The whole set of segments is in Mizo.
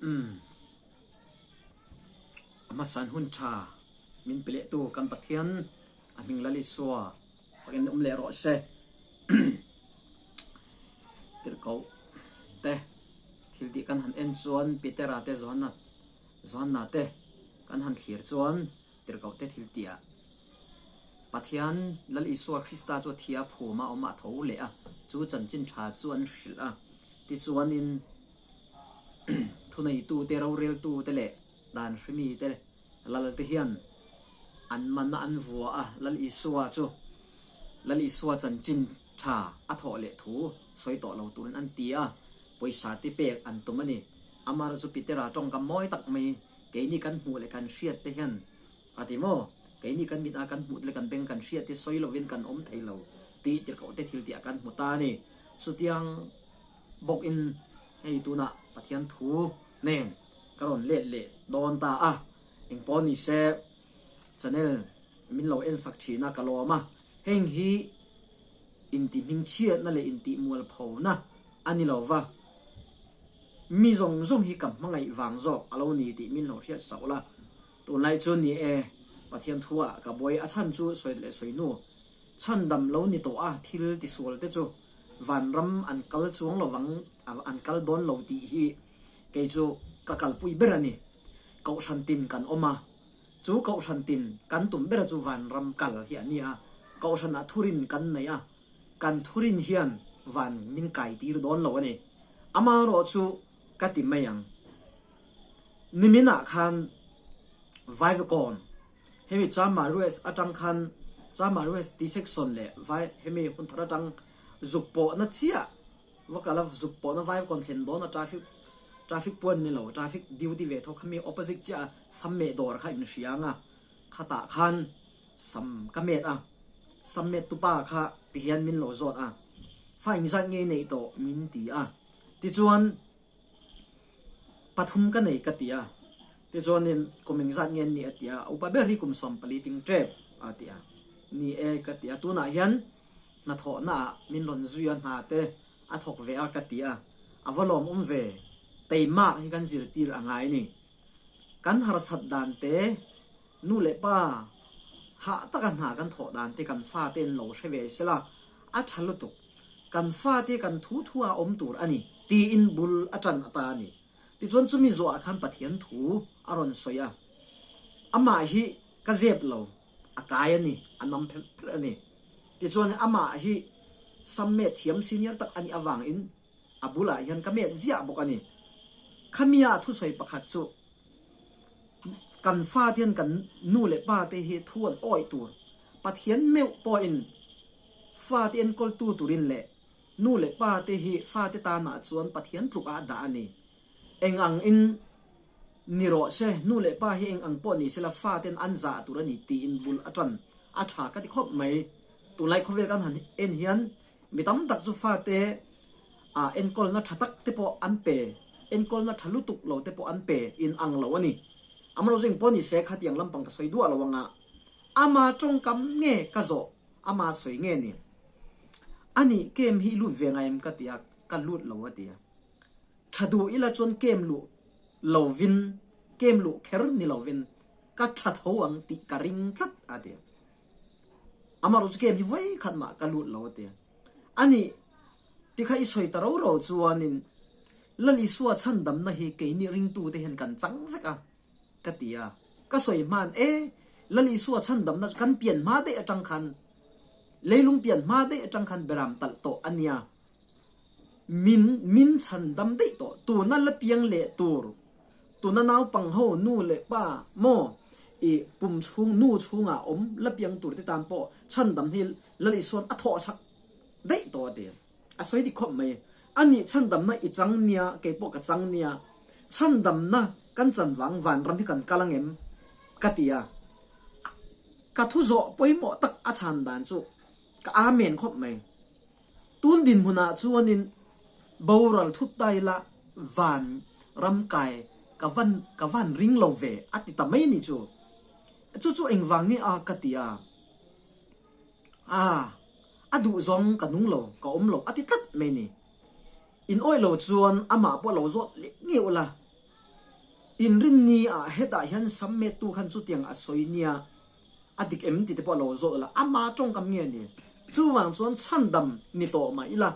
Umm. A hmasan hun tha min pe leh tu kan Pathian a hming Lal Isua fakin awm leh rawh se. Tirhkoh te thil tih kan han en chuan Petera te Johana Johana te kan han thlir chuan Tirhkoh te thil tih ah Pathian Lal Isua Krista chu thia phum a awm a tho leh a, chu chanchin tha chu an hrilh a. Tichuanin thuneitute, roreltute leh dan hremite Lalte hian an man a, an vua a, Lal Isua chu Lal Isua chanchin tha a thawh leh thu sawi tawh lo turin an ti a, pawisa te pek an tum a ni. Amaherawhchu chu Petera tawngkam mawi tak mai keini kan hmuh leh kan hriat te hian A ti maw? Keini kan mit a kan hmuh te leh kan beng kan hriat te sawi lovin kan awm thei lo tih tirhkoh te thil tih ah kan hmu ta a ni. Chutiang bawkin hei tunah Pathian thu nen ka rawn let leh dawn ta a, engpawh ni se channel min lo en sak thin a ka lawm a, heng hi intih hmingchhiatna leh intih mualphona a ni lo va, mi zawng zawng hi ka hmangaih vang zawk a lo ni tih min lo hriat sauh la. Tunlai chu ni e, Pathian thu ah ka buai a chhan chu sawi leh sawi hnu chhandam lo ni tawh a thil tisual te chu vanram an kal chuang lovang an kal dawn lo tih hi kei chu ka kalpui ber a ni. Kohhran tin kan awm a, chu kohhran tin kan tum ber chu vanram kal hi a ni a, kohhran ah thurin kan nei a, kan thurin hian van min kai tir dawn lo a ni. Amaherawh chu ka ti mai ang. Nimin ah khan Vaivakawn hemi Chamar West atang khan Chamar West T section leh Vai hemi hun thar atang zuk pawhna chiah va kal a zuk pawhna Vaivakawn thlen dawn a traffic traffic point ni lo traffic duty ve tho khami opposite chiah a sam meh dawr kha in hria ang a khatah khan sam ka met a sam met tupa kha tihian min lo zawt a fa engzat nge i neih tawh min ti a tichuan Pathum ka nei ka ti a, tichuanin kum engzat nge an nih a ti a, upa ber hi kum 14 ting tep a ti a, ni e ka ti a, tunah hian hnathawhna ah min rawn zui a hna te a thawk ve a ka ti a, a va lawmawm ve, teimak hi kan zirtir a ngai ni, kan harsat dan te nu leh pa hah taka hna kan thawh dan te kan fate an lo hre ve sela a tha lutuk. Kan fate kan thu thu a awm tur a ni, tiin bul a ṭan ata a ni. Tichuan chumi zawhah khan Pathian thu a rawn sawi a, Amah hi ka zep lo, a kai a ni, a nam pherh pherh a ni. Tichuan amah hi sam met thiam senior tak a nih avangin a bulah hian ka met ziah bawk a ni. Khamia thusawi pakhat chu kan fate hian kan nu leh pate hi thu an awih tur, Pathian meuh pawhin Fate enkawltu turin leh nu leh pa te hi fate tanah chuan Pathian tluk ah dah a ni. Eng ang in ni rawh se, nu leh pa hi eng ang pawh ni sela faten an zah tur a ni tiin bul a tan a tha ka ti khawp mai. Tunlai khawvel kan han en hian mi tam tak chu fate ah enkawlna tha tak te pawh an pe, enkawlna tha lutuk lo te pawh an pe in ang lo a ni. Amaherawhchu eng pawh ni se khatiang lampang ka sawi duah lo anga ama tawngkam nge ka zawh Ama sawi nge ni? Ani kem hi i lut ve ngai em ka ti a, ka lut lo a ti a. Tha duh ila chuan kem luh lovin, kem luh kher ni lovin ka tha tho ang tih ka ring tlat a ti a. Amaherawh chu kem hi vawi khat mah ka lut lo a ti a. Ani tikha i sawi ta ro ro chuanin Lal Isua chhandamna hi keini ringtute hian kan chang vek a. Ka ti a, ka sawi hman e, Lal Isua chhandamna chu kan pian hma daih atang khan, leilung pian hma daih atang khan beram talh tawh a nia, min min chhandam daih tawh, tuna la piang leh tur, tuna naupang ho nu leh pa maw i pum chhung nu chhungah awm la piang tur te tan pawh chhandam hi Lal Isua'n a thawhsak daih tawh a ti. A sawi dik khawp mai. A nih chhandamna i chang nia, kei pawh ka chang nia. Chhandamna kan chan vang vanram hi kan kal angem? Ka ti a. Ka thu zawh pawimawh tak a chhan dan chu ka amen khawp mai. Tun dinhmunah chuanin boral thut ta ila van ram kai ka van ka van ring lo ve a ti ta mai ni chu. Chu chu engvang nge a ka ti a. A, a duh zawng ka nung lo, ka awm lo a ti tlat mai ni. In awih lo chuan amah pawh lo zawt leh ngei ula. Inrinni ah hetah hian sam mettu khan chutiang a sawi nia a dik em tih te pawh a lo zawh la, ama tawngkam nge ni? Chuvang chuan chhandam ni tawh mah ila,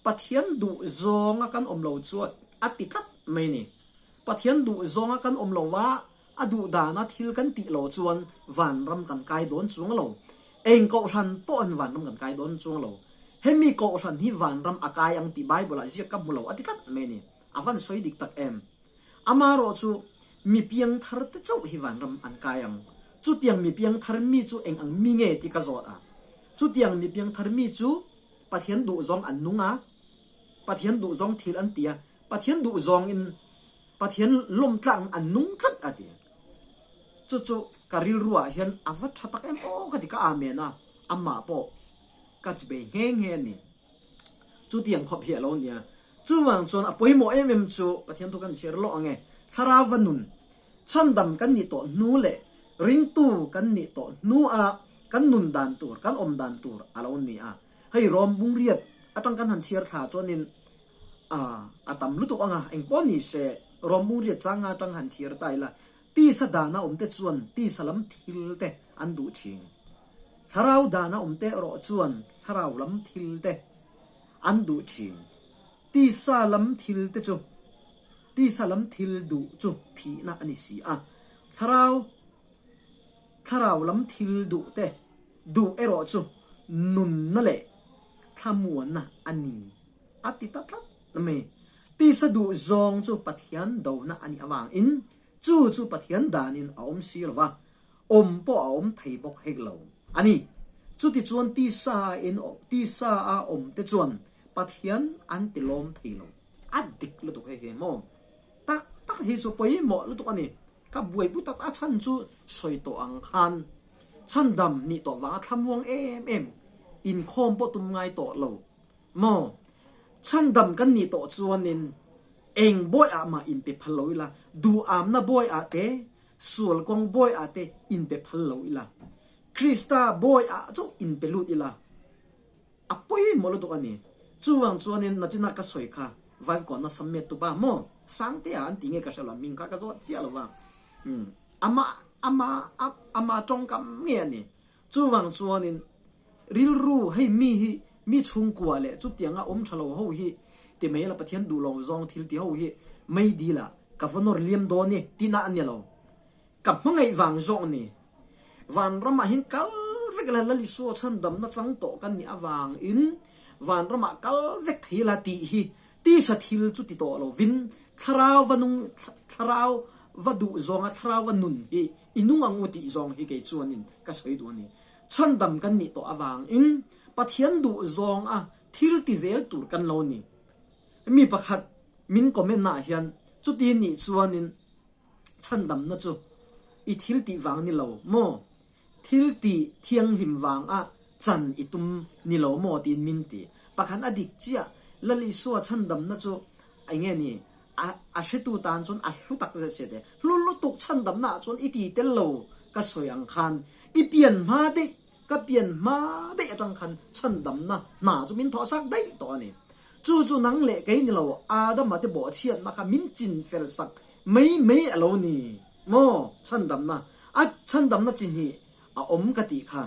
Pathian duh zawnga kan awm lo chuan a ti tlat mai ni. Pathian duh zawnga kan awm lo va, a duh dana thil kan tih lo chuan vanram kan kai dawn chuang lo. Eng kohhran pawhin vanram kan kai dawn chuang lo. Hemi kohhran hi vanram a kai ang tih Bible-ah ziak ka hmu lo a ti tlat mai ni. A van sawi dik tak em? Amaherawh chu mi piangthar te chauh hi vanram an kai ang. Chutiang mi piangthar mi chu eng ang mi nge tih ka zawt a. Chutiang mi piangthar mi chu Pathian duhzawng an nung a, Pathian duhzawng thil an ti a, Pathian duhzawng in Pathian lawmtlak in an nung tlat a ti. Chu chu ka rilru ah hian a va tha tak em aw ka ti ka amen a, amah pawh ka chbei nghe nghe a ni. Chutiang khawp hi a lo nia. Chuvang chuan a pawimawh em em chu Pathian thu kan chhiar lawk ang e, Thlarau va nun, chhandam kan nih tawh hnu leh ringtu kan nih tawh hnua kan nun dan tur, kan awm dan tur a lo ni a. Hei Rom bungriat atang kan han chhiar thla chuanin a a tam lutuk ang a, engpawh ni se Rom bungriat changa atang han chhiar ta ila, tisa dana awmte chuan tisa lam thil te an duh thin. Thlarau dana awmte erawh chuan thlarau lam thil te an duh thin. Tisa lam thil te chu tisa lam thil duh chu thihna a ni si a, thlarau thlarau lam thil duh te duh erawh chu nunna leh thlamuanna a ni a ti ta tlat mai. Tisa duh zawng chu Pathian dona a nih avangin chu chu Pathian danin a awm si lo va, awm pawh a awm thei bawk hek lo a ni. Chutichuan tisa in tisa a awm te chuan Pathian an ti lawm thei lo. A dik lutuk hei hi maw? Tak tak hi chu pawimawh lutuk a ni. Ka buaipui tak a chhan chu sawi tawh ang khan chhandam nih tawh vanga thlamuang em em inkhawm pawh tum ngai tawh lo maw? Chhandam kan nih tawh chuanin eng bawiah mah inpe phal lo ila, duhamna bawiah te Sual kawng bawi ah te in pe phal lo ila, Krista bawi ah chauh in pe lut ila, a pawimawh lutuk a ni. Chuvang chuanin nachina ka sawi kha Vive kawnna sam met tu pa maw Sangtea an ti nge ka hre lo, hming kha ka zawt chiah lo va, umm amah ama ama tawngkam nge a ni. Chuvang chuanin rilru hei mi hi mi chhungkua leh chutianga awm tha lo ho hi ti mai la Pathian duh lo zawng thil ti ho hi mei dil ah ka va nawr liam dawn i tina a ni lo. Ka hmangaih vang zawk ni. Vanram ah hian kal vek la Lal Isua chhandamna chang tawh kan nih avangin vanram ah kal vek thei la tih hi tisa thil chu ti tawh lovin thlarau va nung thlarau va duh zawnga thlarau va nun hi I nung ang u tih zawng hi kei chuanin ka sawi duh a ni. Chhandam kan nih tawh avangin Pathian duh zawng a thil ti zel tur kan lo ni. Mi pakhat min comment naah hian chuti nih chuanin chhandamna chu i thil tih vang ni lo maw? Thil tih thianghlim vang a chan i tum ni lo maw tiin min ti. Pakhat a dik chiah, Lal Isua chhandamna chu eng nge ni? A a hretu tan chuan a hlu tak zet zet e. Hlu lutuk chhandamna ah chuan i ti tel lo ka sawi ang khan i pian hma daih, ka pian hma daih atang khan chhandamna hna chu min thawhsak daih tawh a ni. Chu chu nang leh kei ni lo Adama te bawhchhiatna kha min chin fel sak mai mai a lo ni maw? Chhandamna a chhandamna chi hnih a awm ka tih kha.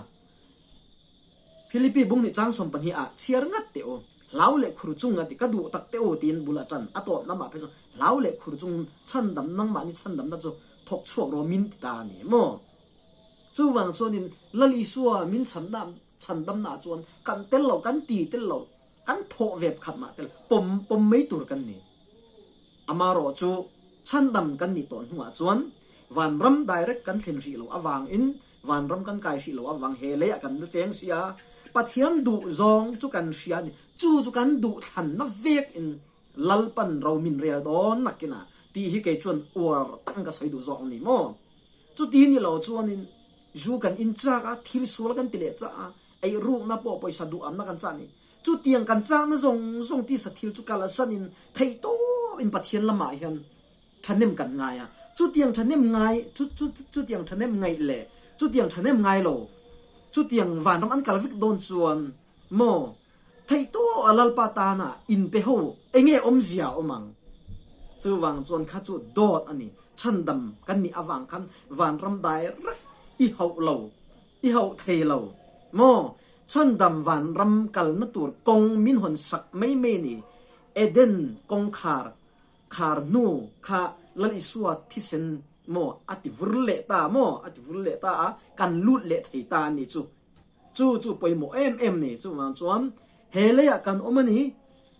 Philippi bung nih chang 12 ah chhiar ngat teh u, hlau leh khur chung a ti, ka duh tak teh u tiin bul a tan, a tawp namah phei chuan hlau leh khur chung chhandam nangmahni chhandamna chu thawk chhuak rawh min ti ta a ni maw? Chuvang chuanin Lal Isua min chhandamna ah chuan kan tel lo, kan ti tel lo, kan thawh ve pakhat mah tel pawm pawm mai tur kan ni. Amarawh chu chhandam kan nih tawh hnuah chuan vanram direct kan thlen hrih loh avangin vanram kan kai hrih loh avang he leiah kan la cheng si a, Pathian duh zawng chu kan hria a ni. Chu chu kan duh thlanna vek in Lalpan ro min rel dawn nakin a tih hi kei chuan uar tak in ka sawi duh zawk a ni maw? Chuti ni lo chuanin zu kan in chak a, thil sual kan ti leh chah a, eirukna pawh pawisa duhamna kan chah a ni. Chutiang kan chakna zawng zawng tisa thil chu kalsanin theihtawp in Pathian lamah hian thahnem kan ngai a. Chutiang thahnem ngai, chutiang thahnem ngaih leh chutiang thahnem ngai lo, chutiang vanram an kal vek dawn chuan maw theihtawp a Lalpa tana inpe ho enge awmzia awm ang? Chuvang chuan kha chu dawt a ni. Chhandam kan nih avang khan vanram direct i hauh lo, i hauh thei lo maw? Chhandam vanram kalna tur kawng min hawn sak mai mai a ni. Eden kawngkhar khar hnu kha Lal Isua thisen maw a ti vur leh ta maw? A ti vur leh ta a, kan lut leh thei ta a ni chu. Chu chu pawimawh em em ni. Chuvang chuan he leiah kan awm a ni.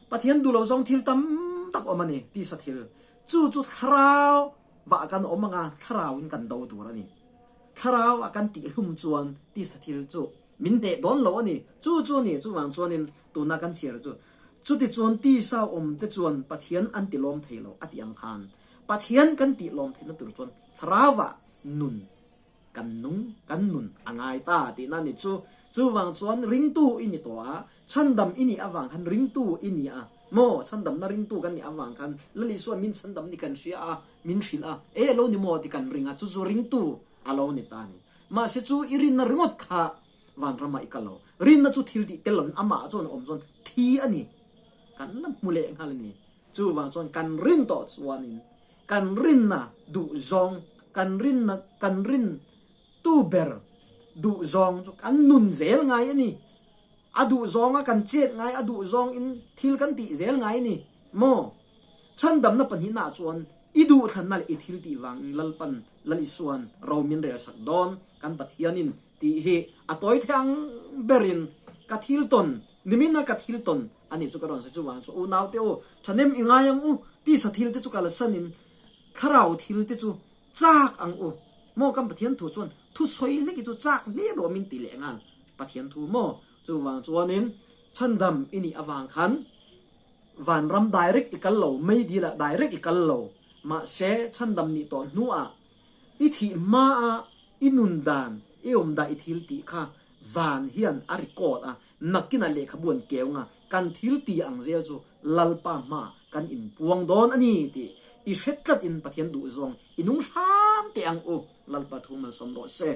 Pathian duh loh zawng thil tam tak awm a ni, tisa thil. Chu chu thlarau vah kan awm anga thlarauin kan do tur a ni. Thlarau a kan tihhlum chuan tisa thil chu min hneh dawn lo a ni. Chu chu a ni. Chuvang chuanin tuna kan chhiar chu chutichuan tisa awm te chuan Pathian an tilawm thei lo a tih ang khan Pathian kan tihlawm theihna tur chuan thlarauah nun Kan nung, kan nun a ngai ta tihna ni chu. Chuvang chuan ringtu i ni tawh a, chhandam i nih avang khan ringtu i ni a maw? Chhandamna ringtu kan nih avang khan Lal Isua'n min chhandam ni kan hria a, min hrilh a, e lo ni maw ti kan ring a, chu chu ringtu a lo ni ta a ni. Mahse chu i rinna ringawt kha vanramah i kal lo. Rinna chu thil tih tel lovin amah chuan a awm chuan thi a ni. Kan la hmu leh nghal a ni. Chuvang chuan kan rin tawh chuanin Kan rinna duhzawng, kan rinna, kan rin tu ber duhzawng chu kan nun zel ngai a ni. A duhzawnga kan chet ngai, a duhzawng in thil kan tih zel ngai a ni maw? Chhandamna pahnihna ah chuan i duhthlanna leh i thil tih vangin Lalpan, Lal Isua'n ro min rel sak dawn, kan Pathianin tih hi a tawi thei ang berin ka thil tawn, nimina ka thil tawn a nih chu ka rawn sawi chuvang chu unau te u thahnem i ngai ang u tisa thil te chu kalsanin thlarau thil te chu chak ang u maw kan Pathian thu chuan thu sawi hlek hi chu chak hle rawh min ti leh nghal Pathian thu maw chuvang chuanin chhandam i nih avang khan vanram direct i kal lo meidil ah direct i kal lo mahse chhandam nih tawh hnuah I thih hmaa i nun dan, i awm dah i thil tih kha van hian a record a, nakinah lehkhabu an keu nga, kan thil ti ang zel chu Lalpa hmaah kan inpuang dawn a ni tih i hre tlat in Pathian duhzawng i nung hram teh ang u, Lalpa thu malsawm rawh se.